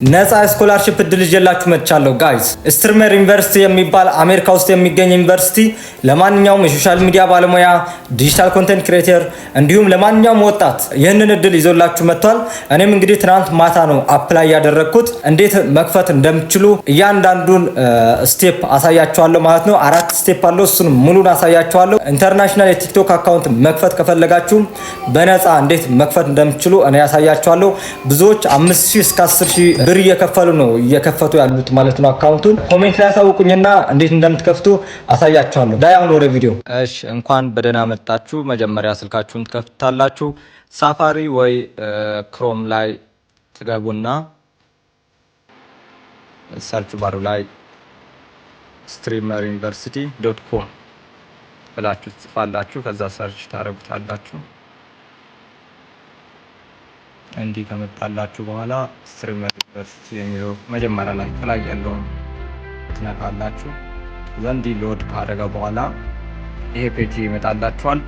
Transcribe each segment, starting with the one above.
ነፃ scholarship እድል ይዤላችሁ መጥቻለሁ guys። Streamer University የሚባል አሜሪካ ውስጥ የሚገኝ ዩኒቨርሲቲ ለማንኛውም የ social media ባለሙያ፣ digital content creator እንዲሁም ለማንኛውም ወጣት ይህንን እድል ይዞላችሁ መጥቷል። እኔም እንግዲህ ትናንት ማታ ነው apply ያደረግኩት። እንዴት መክፈት እንደምትችሉ እያንዳንዱን step አሳያችኋለሁ ማለት ነው። አራት step አለው። እሱን ሙሉን አሳያችኋለሁ። International የ TikTok account መክፈት ከፈለጋችሁም በነፃ እንዴት መክፈት እንደምትችሉ እኔ አሳያችኋለሁ። ብዙዎች 5,000 እስከ 10,000 ብር እየከፈሉ ነው እየከፈቱ ያሉት ማለት ነው account ኡን። Comment ላይ አሳውቁኝና እንዴት እንደምትከፍቱ አሳያችኋለሁ። ዳይ አሁን ወደ ቪዲዮ። እሺ፣ እንኳን በደህና መጣችሁ። መጀመሪያ ስልካችሁን ትከፍታላችሁ። Safari ወይ Chrome ላይ ትገቡና search bar ኡ ላይ streameruniversity.com ብላችሁ ትጽፋላችሁ። ከዛ search ታደርጉታላችሁ። እንዲህ ከመጣላችሁ በኋላ Streamer University የሚለው መጀመሪያ ላይ ከላይ ያለውን ትነካላችሁ። ከዛ እንዲህ load ካደረገ በኋላ ይሄ page ይመጣላችኋል።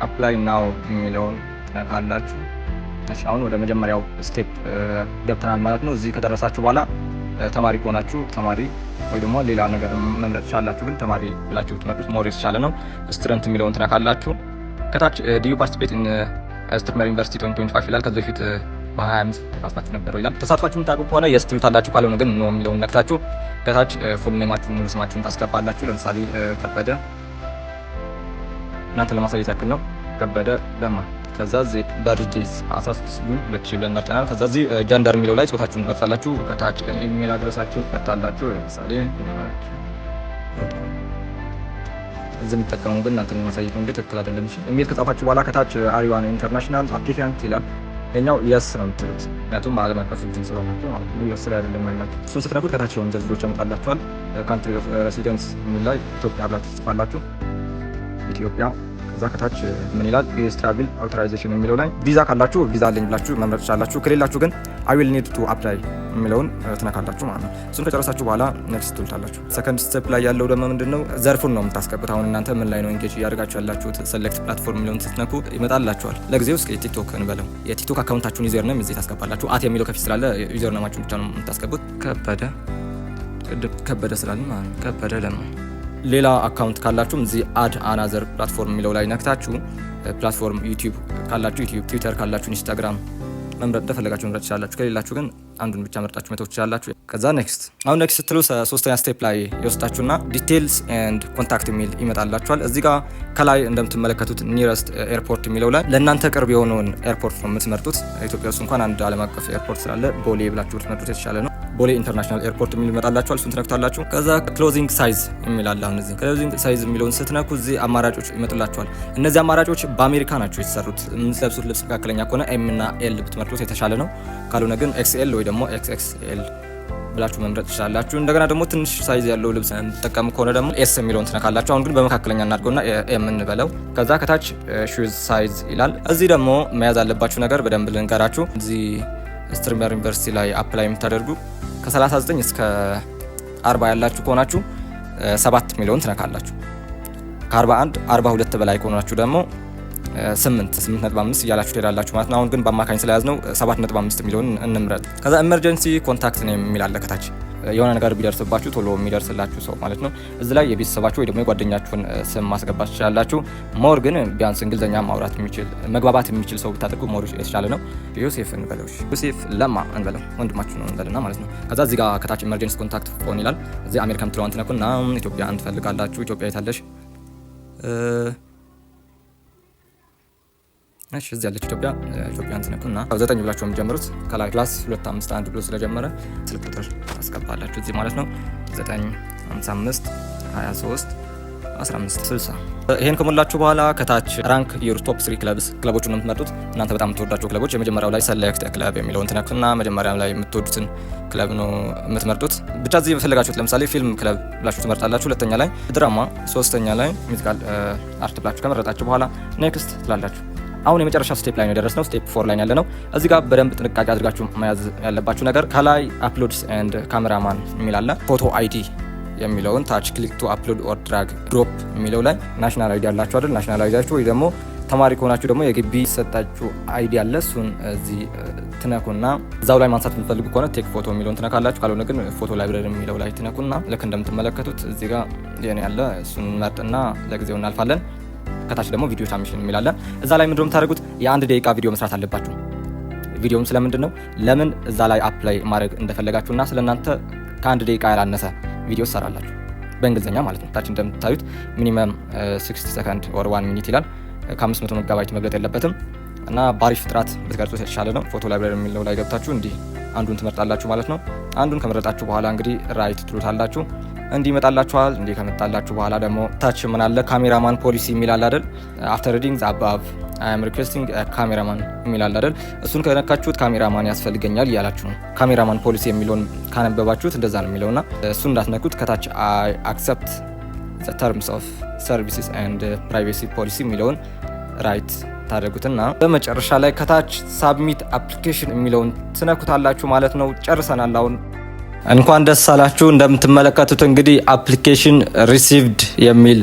Apply now የሚለውን ትነካላችሁ። እሺ፣ አሁን ወደ መጀመሪያው step ገብተናል ማለት ነው። እዚህ ከደረሳችሁ በኋላ ተማሪ ከሆናችሁ ተማሪ ወይ ደግሞ ሌላ ነገር መምረጥ ትችላላችሁ። ግን ተማሪ ብላችሁ ብትመርጡት more የተሻለ ነው። Student የሚለውን ትነካላችሁ። ከታች "Do you participate in Streamer University 2025?" ይላል። ከዚህ በፊት በ25 ተሳትፋችሁ ነበረው ይላል። ተሳትፋችሁ የምታውቁ ከሆነ yes ትሉታላችሁ። ካልሆነ ግን no የሚለውን ነክታችሁ ከታች full name ኣችሁን፣ ሙሉ ስማችሁን ታስገባላችሁ። ለምሳሌ ከበደ፣ እናንተ ለማሳየት ያክል ነው። ከበደ ለማ። ከዛ እዚህ birth date 16 June 2000 ብለን መርጠናል። ከዛ እዚህ gender የሚለው ላይ ጾታችሁን ትመርጣላችሁ። ከታች email address ኣችሁን ትመርጣላችሁ። ለምሳሌ እዚህ የምጠቀመው ግን እናንተ ለማሳየት ነው እንጂ ትክክል አይደለም። እሺ፣ ኢሜል ከጻፋችሁ በኋላ ከታች "Are you an international applicant?" ይላል። ይኸኛው yes ነው የምትሉት፣ ምክንያቱም ዓለም አቀፍ እንትን ስለሆናችሁ ማለት ነው። Yes ላይ አይደለም ያላችሁ። እሱን ስትነኩት ከታች የሆኑ ዝርዝሮች ያመጣላችኋል። Country of residence የሚል ላይ ኢትዮጵያ ብላችሁ ትጽፋላችሁ። ኢትዮጵያ። ከዛ ከታች ምን ይላል? Travel authorization የሚለው ላይ ቪዛ ካላችሁ ቪዛ አለኝ ብላችሁ መምረጥ ትችላላችሁ። ከሌላችሁ ግን "I will need to apply" የሚለውን ትነካላችሁ ማለት ነው። እሱን ከጨረሳችሁ በኋላ next ትሉታላችሁ። Second step ላይ ያለው ደግሞ ምንድን ነው? ዘርፉን ነው የምታስገቡት። አሁን እናንተ ምን ላይ ነው engage እያደረጋችሁ ያላችሁት? Select platform የሚለውን ስትነኩ ይመጣላችኋል። ለጊዜው እስኪ TikTok እንበለው። የ TikTok account ኣችሁን username እዚህ ታስገባላችሁ። At የሚለው ከፊት ስላለ username ኣችሁን ብቻ ነው የምታስገቡት። ከበደ፣ ከበደ ስላለን ማለት ነው። ከበደ ለማ። ሌላ account ካላችሁም እዚህ add another platform የሚለው ላይ ነክታችሁ platform YouTube ካላችሁ YouTube፣ Twitter ካላችሁ Instagram መምረጥ፣ እንደፈለጋችሁ መምረጥ ትችላላችሁ። ከሌላችሁ ግን አንዱን ብቻ መርጣችሁ መተው ትችላላችሁ። ከዛ next። አሁን next ስትሉ ሶስተኛ step ላይ ይወስዳችሁና details and contact የሚል ይመጣላችኋል። እዚህ ጋር ከላይ እንደምትመለከቱት nearest airport የሚለው ላይ ለእናንተ ቅርብ የሆነውን airport ነው የምትመርጡት። ኢትዮጵያ ውስጥ እንኳን አንድ ዓለም አቀፍ airport ስላለ ቦሌ ብላችሁ ብትመርጡት የተሻለ ነው። ቦሌ International Airport የሚል ይመጣላችኋል። እሱን ትነኩታላችሁ። ከዛ clothing size የሚል አለ። አሁን እዚህ clothing size የሚለውን ስትነኩ እዚህ አማራጮች ይመጡላችኋል። እነዚህ አማራጮች በአሜሪካ ናቸው የተሰሩት። የምትለብሱት ልብስ መካከለኛ ከሆነ M እና L ብትመርጡት የተሻለ ነው። ካልሆነ ግን XL ወይ ደግሞ XXL ብላችሁ መምረጥ ትችላላችሁ። እንደገና ደግሞ ትንሽ size ያለው ልብስ የምትጠቀሙ ከሆነ ደግሞ S የሚለውን ትነካላችሁ። አሁን ግን በመካከለኛ እናድርገውና M እንበለው። ከዛ ከታች shoes size ይላል። እዚህ ደግሞ መያዝ ያለባችሁ ነገር በደንብ ልንገራችሁ። እዚህ Streamer University ላይ apply የምታደርጉ ከ39 እስከ 40 ያላችሁ ከሆናችሁ 7 የሚለውን ትነካላችሁ። ከ41 42 በላይ ከሆናችሁ ደግሞ 8፣ 8.5 እያላችሁ ትሄዳላችሁ ማለት ነው። አሁን ግን በአማካኝ ስለያዝነው 7.5 የሚለውን እንምረጥ። ከዛ emergency contact ነው የሚል አለ ከታች፣ የሆነ ነገር ቢደርስባችሁ ቶሎ የሚደርስላችሁ ሰው ማለት ነው። እዚህ ላይ የቤተሰባችሁ ወይ ደግሞ የጓደኛችሁን ስም ማስገባት ትችላላችሁ። More ግን ቢያንስ እንግሊዝኛ ማውራት የሚችል፣ መግባባት የሚችል ሰው ብታደርጉ more የተሻለ ነው። ዮሴፍ እንበለው፣ ዮሴፍ ለማ እንበለው፣ ወንድማችሁ ነው እንበልና ማለት ነው። ከዛ እዚህ ጋር ከታች emergency contact phone ይላል። እዚህ አሜሪካ ምትለዋን ትነኩና ኢትዮጵያ ትፈልጋላችሁ። ኢትዮጵያ የታለሽ? እሺ፣ እዚህ ያለች ኢትዮጵያ። ኢትዮጵያን ትነኩና 9 ብላችሁ የሚጀምሩት ከላይ +251 ብሎ ስለጀመረ ስልክ ቁጥር ታስገባላችሁ እዚህ ማለት ነው። 9 55 23 15 60። ይሄን ከሞላችሁ በኋላ ከታች "Rank your top three clubs"፣ ክለቦቹን ነው የምትመርጡት። እናንተ በጣም የምትወዳቸው ክለቦች። የመጀመሪያው ላይ select club የሚለውን ትነኩና መጀመሪያ ላይ የምትወዱትን ክለብ ነው የምትመርጡት። ብቻ እዚህ የፈለጋችሁት፣ ለምሳሌ film club ብላችሁ ትመርጣላችሁ። ሁለተኛ ላይ ድራማ፣ ሶስተኛ ላይ musical art ብላችሁ ከመረጣችሁ በኋላ next ትላላችሁ። አሁን የመጨረሻ step ላይ ነው የደረስነው። Step four ላይ ያለ ነው። እዚህ ጋር በደንብ ጥንቃቄ አድርጋችሁ መያዝ ያለባችሁ ነገር ከላይ uploads and cameraman የሚል አለ። Photo ID የሚለውን ታች click to upload or drag drop የሚለው ላይ national ID አላችሁ አይደል? National ID ያችሁ ወይ ደግሞ ተማሪ ከሆናችሁ ደግሞ የግቢ ሰጣችሁ ID አለ። እሱን እዚህ ትነኩና እዛው ላይ ማንሳት የምትፈልጉ ከሆነ take photo የሚለውን ትነካላችሁ። ካልሆነ ግን photo library የሚለው ላይ ትነኩና ልክ እንደምትመለከቱት እዚህ ጋር የኔ ያለ እሱን መርጥና ለጊዜው እናልፋለን። ከታች ደግሞ video submission የሚል አለ። እዛ ላይ ምንድነው የምታደርጉት? የ1 ደቂቃ ቪዲዮ መስራት አለባችሁ። ቪዲዮም ስለምንድን ነው፣ ለምን እዛ ላይ apply ማድረግ እንደፈለጋችሁና ስለ እናንተ ከ1 ደቂቃ ያላነሰ ቪዲዮ ትሰራላችሁ በእንግሊዝኛ ማለት ነው። ታች እንደምታዩት minimum 60 second or 1 minute ይላል። ከ500 ሜጋባይት መብለጥ የለበትም እና በአሪፍ ጥራት ብትቀርጹት የተሻለ ነው። Photo library የሚለው ላይ ገብታችሁ እንዲህ አንዱን ትመርጣላችሁ ማለት ነው። አንዱን ከመረጣችሁ በኋላ እንግዲህ right ትሉታላችሁ። እንዲህ ይመጣላችኋል። እንዲህ ከመጣላችሁ በኋላ ደግሞ ታች ምን አለ? Cameraman policy የሚል አለ አይደል? "After reading the above, I am requesting cameraman" የሚል አለ አይደል? እሱን ከነካችሁት ካሜራማን ያስፈልገኛል እያላችሁ ነው። Cameraman policy የሚለውን ካነበባችሁት እንደዛ ነው የሚለውና እሱን እንዳትነኩት። ከታች "I accept the terms of services and privacy policy" የሚለውን right ታደርጉትና በመጨረሻ ላይ ከታች submit application የሚለውን ትነኩታላችሁ ማለት ነው። ጨርሰናል አሁን። እንኳን ደስ አላችሁ። እንደምትመለከቱት እንግዲህ "application received" የሚል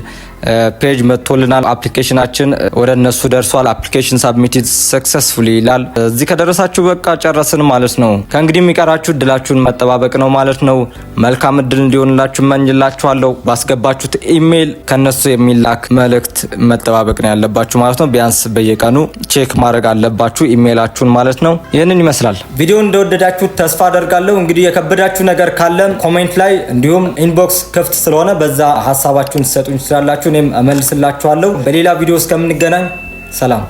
page መጥቶልናል። Application ኣችን ወደ እነሱ ደርሷል። "Application submitted successfully" ይላል። እዚህ ከደረሳችሁ በቃ ጨረስን ማለት ነው። ከእንግዲህ የሚቀራችሁ እድላችሁን መጠባበቅ ነው ማለት ነው። መልካም እድል እንዲሆንላችሁ እመኝላችኋለሁ። ባስገባችሁት ኢሜይል ከነሱ የሚላክ መልእክት መጠባበቅ ነው ያለባችሁ ማለት ነው። ቢያንስ በየቀኑ check ማድረግ አለባችሁ ኢሜይላችሁን ማለት ነው። ይህንን ይመስላል። ቪዲዮ እንደወደዳችሁት ተስፋ አደርጋለሁ። እንግዲህ የከበዳችሁ ነገር ካለ comment ላይ እንዲሁም inbox ክፍት ስለሆነ በዛ ሀሳባችሁን ትሰጡኝ ትችላላችሁ። እኔም እመልስላችኋለሁ። በሌላ ቪዲዮ እስከምንገናኝ ሰላም።